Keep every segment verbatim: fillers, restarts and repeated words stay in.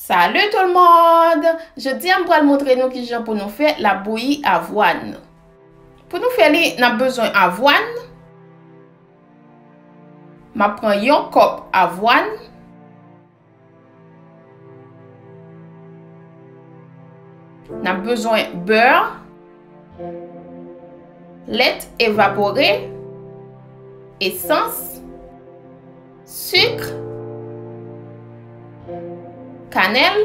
Salut tout le monde! Jodi a m pral montre nou kijan pou nou fè labouyi avwàn. Pou nou fè li, n ap bezwen avwàn. M ap pran yon kòp avwàn. N ap bezwen bè, lèt evapore, esans, sik, kanèl,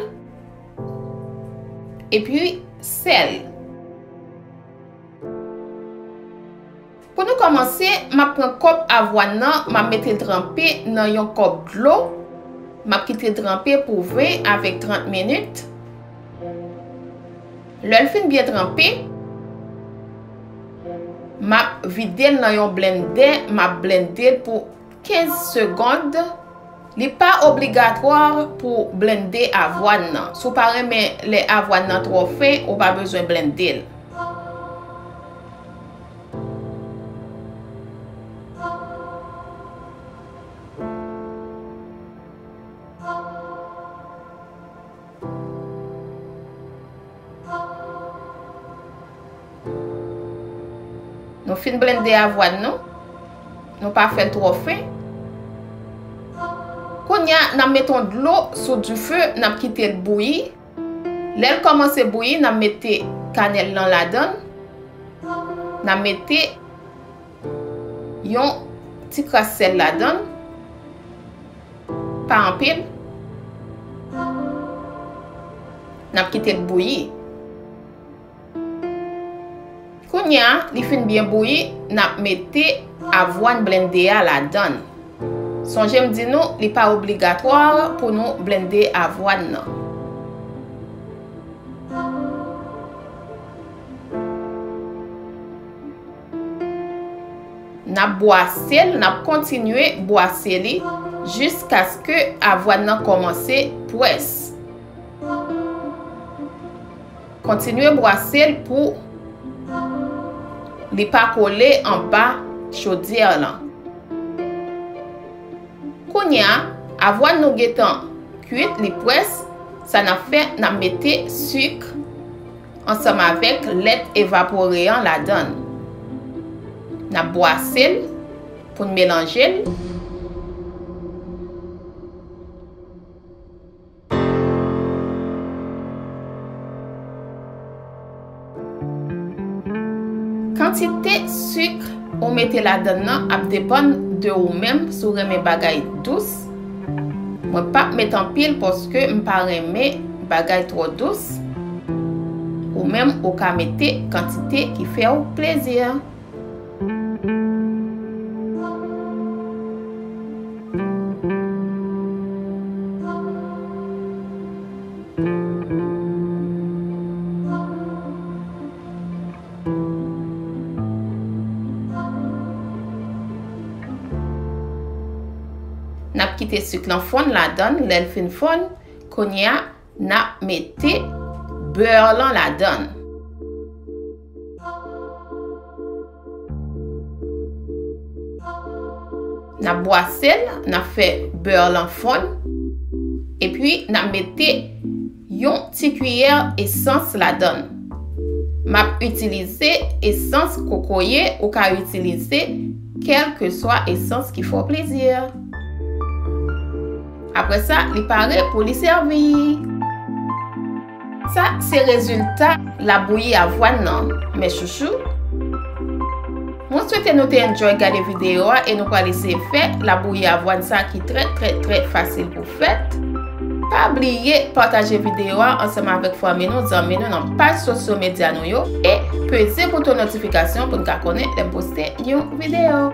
epi sèl. Pou nou kòmanse, m ap pran kòp avwàn nan, m ap mete l tranpe nan yon kòp dlo. M ap kite l tranpe pou ven avèk trant minit. Lè l fin byen tranpe, m ap vide l nan yon blendè, m ap blende l pou kenz segonn. Li pa obligatwa pou blende avwàn nan. Si w pa renmen lè avwàn nan twò fen, ou pa bezwen blende l. Nou fin blende avwàn nou. Nou pa fè l twò fen. Kounye a, n ap mete yon dlo sou dife, n ap kite l bouyi. Lè l kòmanse bouyi, n ap mete kanèl lan ladan l. N ap mete yon ti kras sèl ladan l. Pa anpil. N ap kite l bouyi. Kounye a, li fin byen bouyi, n ap mete avwàn blende a ladan l. Sonje m di nou, li pa obligatwa pou nou blende avwàn nan. N ap bwase l, n ap kontinye bwase li jiskaske avwàn nan kòmanse pwès. Kontinye bwase l pou li pa kole anba chodyè lan. Kounye a, avwàn nou gentan kwit, li pwès, sa n ap fè, n ap mete sik ansanm avèk lèt evapore an ladan l. N ap bwase l pou n melanje l. Kantite sik ou mete ladan nan ap depann de ou menm si w renmen bagay dous. Mwen p ap met anpil paske m pa renmen bagay twò dous. Ou menm ou ka mete kantite ki fè w plezi. N ap kite sik lan fonn ladan l, lè l fin fonn, kounye a, n ap mete bè lan ladan l. N ap bwase l, n ap fè bè lan fonn, epi n ap mete yon ti kiyè esans ladan l. M ap itilize esans kokoye, ou ka itilize kèlkeswa esans ki fè w plezi. Apre sa, li pare pou li sèvi. Sa se rezilta labouyi avwàn nan, mes chouchous. Mwen swete nou te enjoy gade videyo a e nou pral eseye fè labouyi avwàn sa ki trè, trè, trè fasil pou fèt. Pa bliye pataje videyo a ansanm avèk fanmi nou, zanmi nou nan paj sosyo medya nou yo e peze bouton notifikasyon pou n ka konnen lè m poste yon videyo.